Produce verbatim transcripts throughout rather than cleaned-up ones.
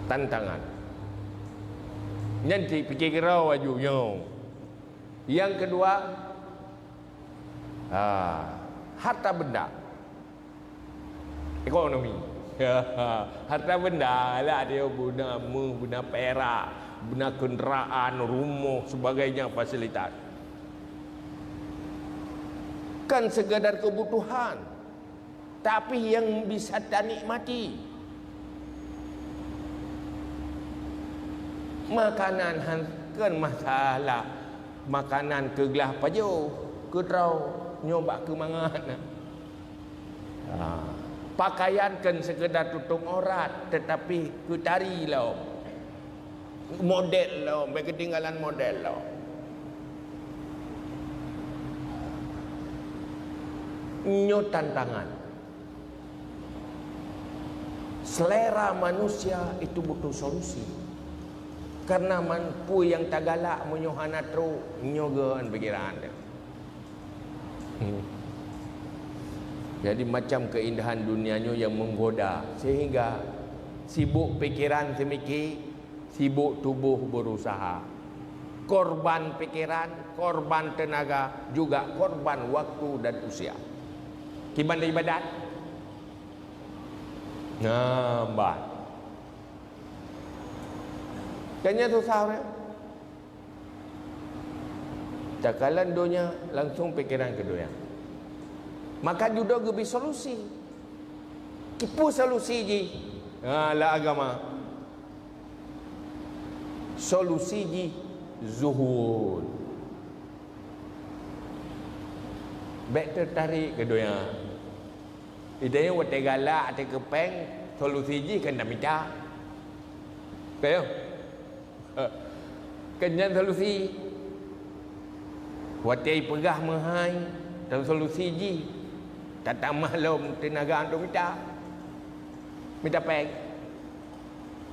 Tantangan. Nyan ti pikir keudroe laju nyoe. Nyang keudua, ha, harta benda. Ekonomi. Harta benda lah dia, beuna meuh, beuna perak, beuna kenderaan, rumoh, sebagainya, fasilitas. Kan sekadar kebutuhan, tapi nyang bisa tanikmati. Makanan han kon masalah, makanan keu glah pajoh, keu droe, nyoe bak keu mangat na. Ha. Pakaian kon sekadar tutong aurat, tetapi keu tari lom. Model lom, bèk keutinggalan model lom. Nyoe tantangan. Selera manusia itu butuh solusi. Karena man, peue nyang tagalak meunyoe hana trok, nyoe geuh pikiran teuh. Hmm. Jadi macam keindahan dunia nyoe yang menggoda, sehingga sibuk pikiran semiki, sibuk tubuh berusaha. Korban pikiran, korban tenaga, juga korban waktu dan usia. Kiban ibadat? Nah, ban. Kan nyan susah ureueng. Takalon donya, langsung pikiran keu donya. Maka judo geubi solusi. Kipeue solusi jih? Ha, lam agama. Solusi jih zuhud. Bèk teutarek keu donya. Idéh watèe galak, watèe keu péng, solusi jih kan tamita. Ka ya? Kan nyan solusi. Watèe ipeugah meuhai, dan solusi jih tatamah lom teunaga untuk mita. Mita péng.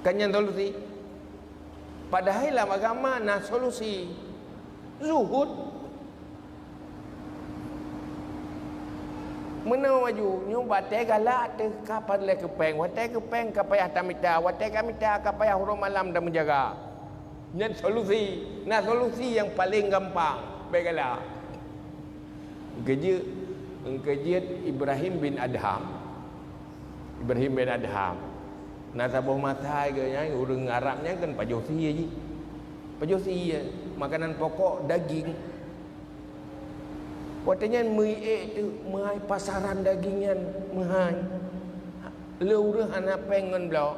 Kan nyan solusi. Padahai lam agama na solusi. Zuhud. Meunoe laju, nyoe watèe galak teuh ka peureulèe keu péng, watèe keu péng ka payah tamita, watèe ka mita ka payah uroe malam tameujaga. Nyan solusi. Na solusi nyang paleng gampang, bèk galak. Geujeuet, geujeuet Ibrahim bin Adham. Ibrahim bin Adham. Na saboh masa geuh nyan, ureueng Arab nyan kan pajoh sie jih. Pajoh sie, makanan pokok daging. Watèe nyan meuiék teuk meuhai pasaran daging nyan meuhai. Le ureueng hana péng ngon bloe.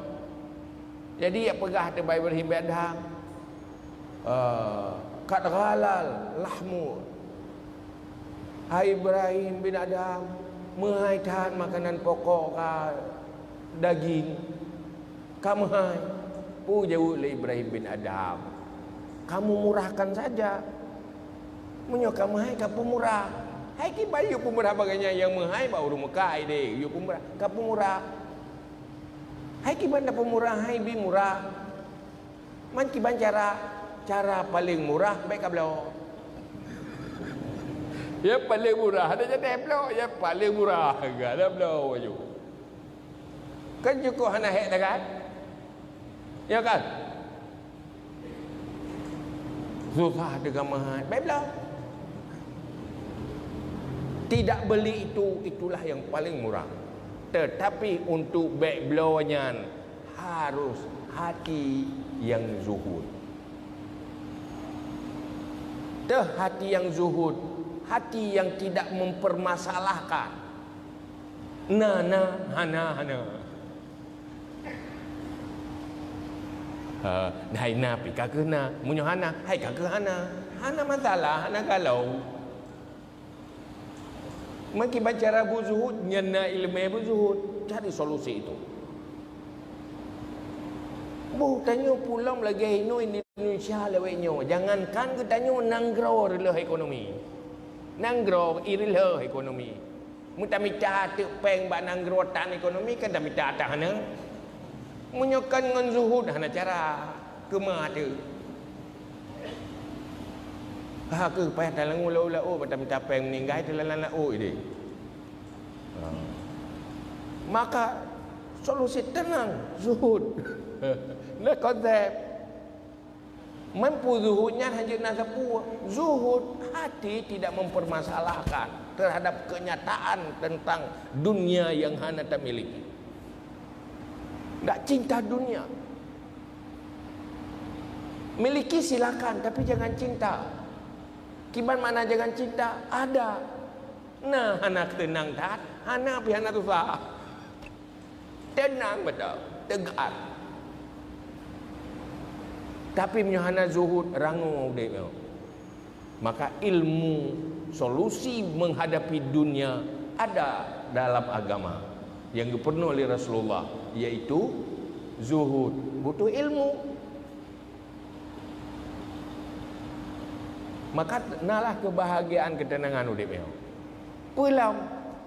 Jadi, jak peugah teuk bak Ibrahim bin Adham, eh, "Qad ghalal lahmu." Hai Ibrahim bin Adham, meuhai that makanan pokok ka daging. Ka meuhai. Peue jaweueb lé Ibrahim bin Adham, "Kamu murahkan saja. Meunyoe ka meuhai, ka peumurah." Hai kiban yue peumurah bagaih nyan, nyang meuhai bak ureueng Mekah idéh, yue peumurah, ka peumurah. Hai kiban tapeumurah, hai bi murah. Man kiban cara, cara paleng murah bèk kabloe. Nyang paleng murah, hana jadi bloe, nyang paleng murah, hana bloe laju. Kan cukôp hana hék that kan? Ya kan? Susah teuh ka meuhai, bèk bloe. Tidak beli itu, itulah yang paling murah. Tetapi untuk bèk bloe nyan harus hati yang zuhud. Teuh hati yang zuhud, hati yang tidak mempermasalahkan. Na, na, hana, hana. Ha, hai na pih ka keuh na. Meunyoe hana, hai ka keuh hana. Hana masalah, hana galau. Meukiban cara beuzuhud, nyan na ileumèe beuzuhud. Cari solusi itu. Boh tanyoe pulang lagèe inoe Indonesia lawét nyoe. Jangankan geutanyoe, nanggroe reuloh ekonomi. Nanggroe i reuloh ekonomi. Meutamita teuk péng bak nanggroe tan ekonomi kan tamita that hana. Meunyoe kon ngon zuhud hana cara. Keuma teuk. Ha, keu payah talangue laôt-laôt, meutamita péng meuninggai teulalan laôt idéh. Ha. Maka Solusi tenang, zuhud. Nah, konsep. Mampu zuhud nyan hanya na sapeue. Zuhud, hati tidak mempermasalahkan terhadap kenyataan tentang dunia yang hana tamiliki. Tak cinta dunia. Miliki silakan, tapi jangan cinta. Kiban makna jangan cinta? Ada. Nah, hana tenang that, hana pih hana susah. Tenang betul, tegar. Tapi meunyoe hana zuhud, rangoe udeb nyoe. Maka ilmu, solusi menghadapi dunia ada dalam agama yang geupeureunoe oleh Rasulullah, yaitu zuhud, butuh ilmu. Maka nalah kebahagiaan, ketenangan udeb nyoe. Peue lom,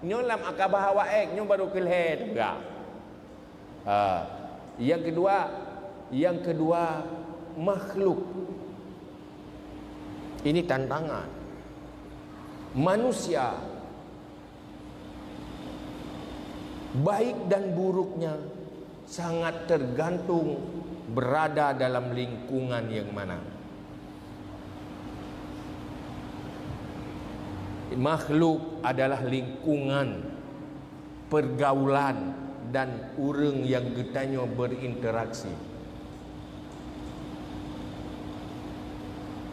nyoe lam akabah awak ék, nyoe baru keulhèe teuga. Ha. Yang kedua, yang kedua, makhluk. Ini tantangan. Manusia, baik dan buruknya sangat tergantung berada dalam lingkungan yang mana. Makhluk adalah lingkungan, pergaulan, dan ureuëng yang geutanyoe berinteraksi.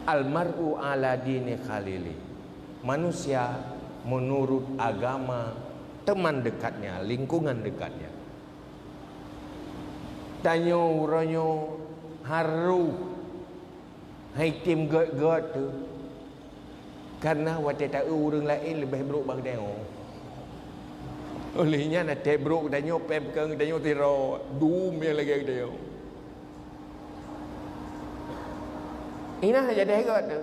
Al-mar'u ala dini khalili. Manusia menurut agama teman dekatnya, lingkungan dekatnya. Tanyoe uroe nyoe harôh hai tem gét-gét tu, karena watée taeu ureuëng laén leubeh brok bak geutanyoe. Oleh nyan, watée brok geutanyoe, péng peukong geutanyoe sidroe, dum nyang lagée geutanyoe. Inah jadi gét tu.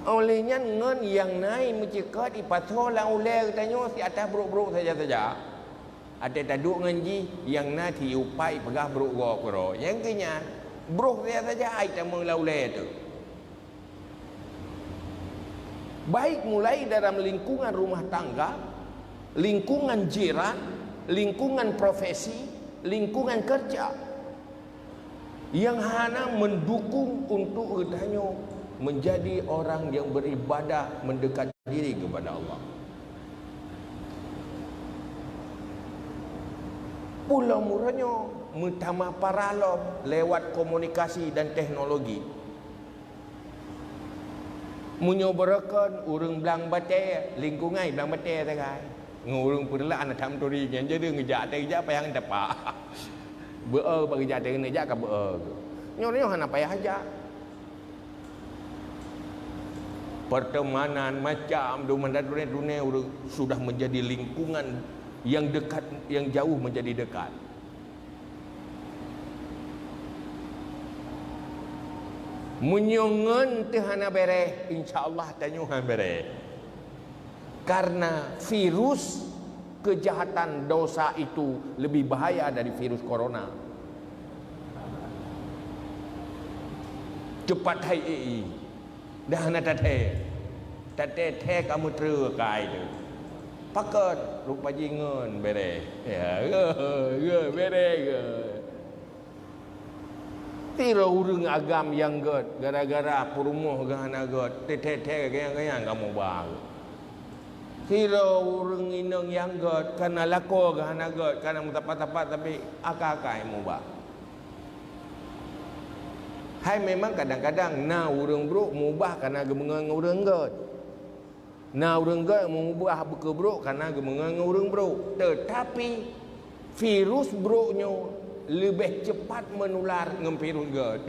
Óh lheueh nyan ngon nyang na meuceukat ipasoe lam ulée geutanyoe siatah brok-brok saja-saja. Até taduek ngon jih nyang na siupat ipeugah brok gob keudroe. Nyang keu nyan, brok saja-saja ai tamong lam ulée teuh. Baik mulai dalam lingkungan rumah tangga, lingkungan jiran, lingkungan profesi, lingkungan kerja. Nyang hana mendukung untuk geutanyoe menjadi orang yang beribadah, mendekat diri kepada Allah. Pulo muronyoe meutamah parah lom lewat komunikasi dan teknologi. Meunyoe beureukan ureuëng blang batée, lingkungai blang batée sagai. Ngon ureuëng peureulak hana that meuturi nyan, jadi ngeujak até geujak payah ngon tapak. Beu-e bak geujak até ngeujak ka beu-e. Nyoe nyoe hana payah jak. Pertemanan macam dum hana tuné-tuné ureuëng sudah menjadi lingkungan yang dekat, yang jauh menjadi dekat. Meunyoe ngon teuh hana béreh, insya Allah tanyoe han béreh. Karena virus kejahatan dosa itu lebih bahaya dari virus corona. Cepat hai éi. Dah hana tathée. Tathée-thée ka meutreu kai teuh. Pakon rupa jih ngon béreh. Ya, ngon, ngon béreh ngon. Sidroe ureuëng agam nyang gét gara-gara peurumoh geuh hana gét, teuthée-thée ganyang-ganyang ka meuba. Sidroe ureuëng inong nyang gét kana lakoe geuh hana gét, kana meusapat-sapat tapi aka-aka nyang meuba. Hai memang kadang-kadang na ureuëng brok mubah kana geumeungon ngon ureuëng gét. Na ureuëng gét mubah beukeue brok kana geumeungon ngon ureuëng brok. Teutapi virus brok nyoe leubeh cepat meunular ngon virus gét.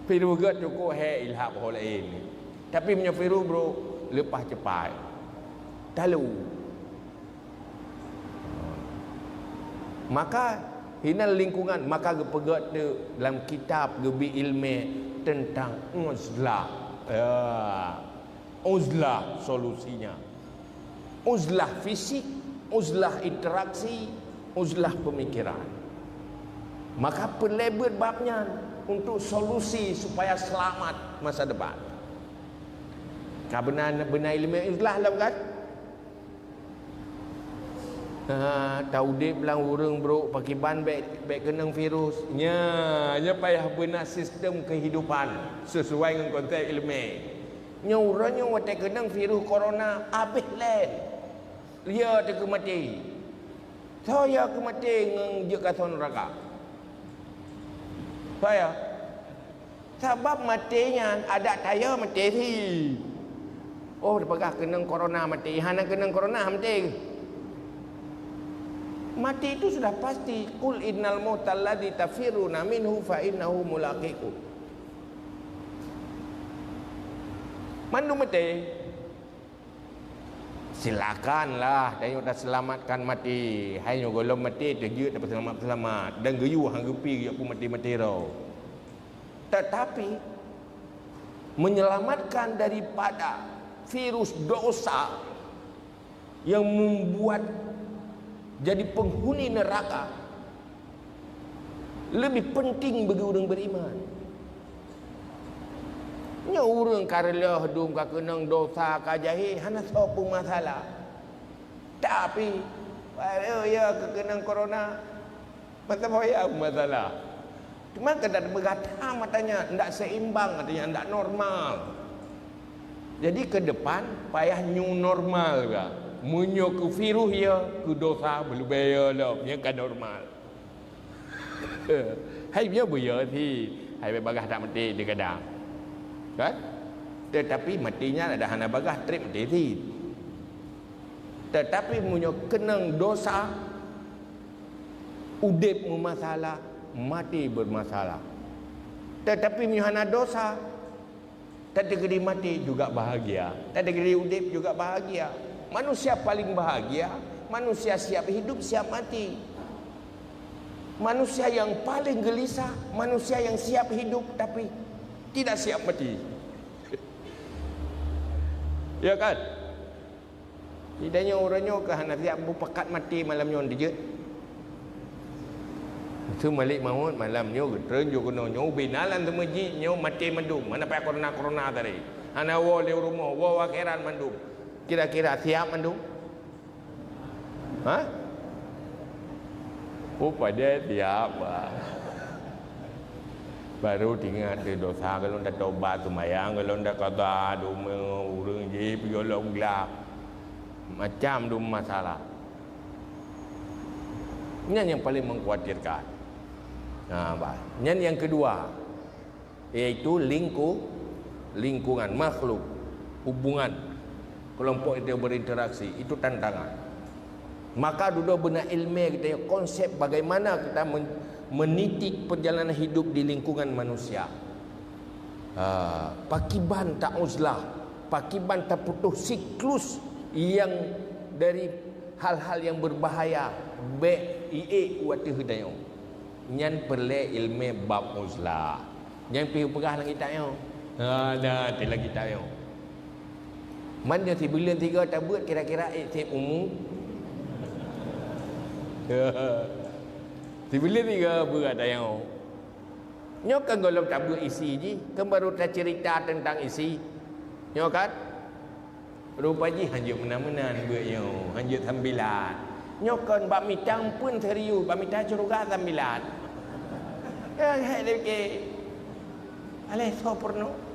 Virus gét cukôp hék ilhab ho laén. Tapi meunyoe virus brok leupah cepat. Talu. Maka hinan lingkungan, maka geupeugét teuh lam kitab geubi iéleumé teuntang uzlah. Ya. Uzlah solusinya. Uzlah fisik, uzlah interaksi, uzlah pemikiran. Maka peureulée beuet bab nyan untuk solusi supaya selamat masa depan. Ka beuna, beuna iéleumé uzlah lom kan? Ha, taudeb lam ureuëng brok pakiban bék, bék keunong virus. Nya, nya payah beuna sistem kehidupan sesuai ngon konsep iéleumé. Nyoe uroe nyoe watée keunong virus corona, abéh lén. Ya teuka maté. Soe ya keu maté ngon jeuet ka asoe neuraka? Soe ya? Sabab maté nyan adat taya maté si. Oh, peugah keunong corona maté. Hana keunong corona maté. Mati itu sudah pasti. "Qul innal mautal ladzi tafirruna minhu fa innahu mulaqikum." Mandum maté. Silakanlah, tanyoe taselamatkan maté. Hai nyoe gohlom maté, teujeuet tapeuseulamat-seulamat. Dan geuyue han geupi geujak pun maté-maté droe. Tetapi, menyelamatkan daripada virus dosa yang membuat jadi penghuni neraka lebih penting bagi ureuëng beriman. Nyoe ureuëng ka reuloh dum ka keunong dosa ka jahé hana soe peumasalah. Tapi, ya keu keunong corona, masa bahaya masalah. Cuma keunan beugata matanya ndak seimbang, katanya ndak normal. Jadi ke depan payah new normal ga. Meunyoe keu virus ya, keu dosa beulubée ya lom, nyang ka normal. Hai nyoe buya si, hai bagah tak mati di kadang. Kan? Tetapi matinya ada hana bagah trip mati si. Tetapi meunyoe keunong dosa, udeb meumasalah, mati bermasalah. Tetapi meunyoe hana dosa, teudeunggeri mati juga bahagia, teudeunggeri udeb juga bahagia. Manusia paling bahagia, manusia siap hidup, siap mati. Manusia yang paling gelisah, manusia yang siap hidup tapi tidak siap mati. Ya kan? Di tanyoe uroe nyoe ka hana siap bupakat maté malam nyoe dijeuet. Su Malik Mahmud malam nyoe geutreun jok keunoe nyoe ubé na lam teumeujik nyoe maté mandum. Mana payah korona-korona tadi. Hana woe lé rumoh, woe akhirat mandum. Kira-kira siap mandum? Ha? Oh, padahai siap bah. Baru tingat di dosa kalau ndak tobat, sembahyang kalau ndak qada, duma ureuëng ji piyolong glak. Macam dum masalah. Nyan yang paling mengkhawatirkan. Ha, bah. Nyan yang kedua, yaitu lingku-, lingkungan makhluk, hubungan kelompok itu berinteraksi, itu tantangan. Maka dudoe beuna ilmu kita, konsep bagaimana kita men-, menitik perjalanan hidup di lingkungan manusia. Ha, pakiban tak uzlah, pakiban taputuh siklus yang dari hal-hal yang berbahaya, bék iék wateuh tanyoe. Nyan peureulée ilmu bab uzlah. Nyan pih peugah lam kitab nyoe. Ha, na, di lam kitab nyoe. Man nyoe sibuleuen tiga tabeuet kira-kira ék seb umu. Sibuleuen tiga beuet tanyoe. Nyoe kan gohlom tabeuet isi jih, kan baru tacerita tentang isi. Nyoe kan? Rupa jih hanjeuet meunan-meunan beuet nyoe, hanjeuet sambilan. Nyoe kon bak mita eumpeuen serius, bak mita syeuruga sambilan. Nyang hék lé pike. Aléh soe peurunoe?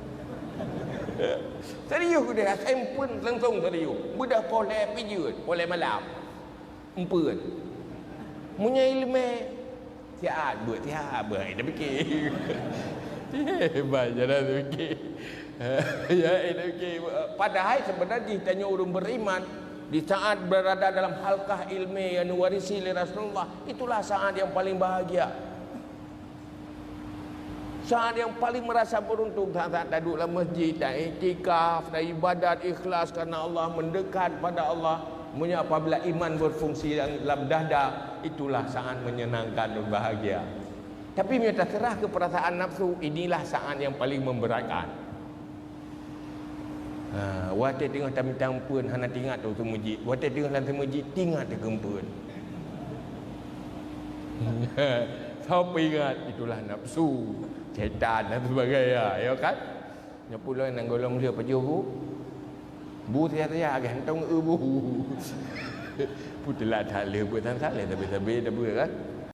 Serius deh, asai eumpeuen langsong serius. Beudah poh lhée pih jeuet, poh lhée malam. Eumpeuen. Meunyoe iéleumé, siat beuet, siat beuet, hai tapike. Hebat jalan tapike. Ya, hai tapike. Padahai seubeuna jih tanyoe ureuëng beriman, di saat berada dalam halkah ilmu yang diwarisi lé Rasulullah, itulah saat yang paling bahagia. Saat yang paling merasa beruntung saat-saat taduek lam masjid, taiktikaf, taibadat ikhlas karena Allah, mendekat pada Allah. Meunyoe apabila iman berfungsi dalam, dalam dada, itulah saat menyenangkan dan bahagia. Tapi meunyoe taserah ke perasaan nafsu, inilah saat yang paling memberatkan. Ha, watée teungoh tamita eumpeuen hana tingat tu teumeujik. Watée teungoh lam teumeujik tingat teukeumpeuen. Siapa ingat itulah nafsu, setan dan sebagainya, ya kan? Nyoe pula nang golom dia pajoh bu. Bu saya-saya agak hantong eu bu. Puteulat that lé beuet tan saleh, tapi sabe tabeue kan.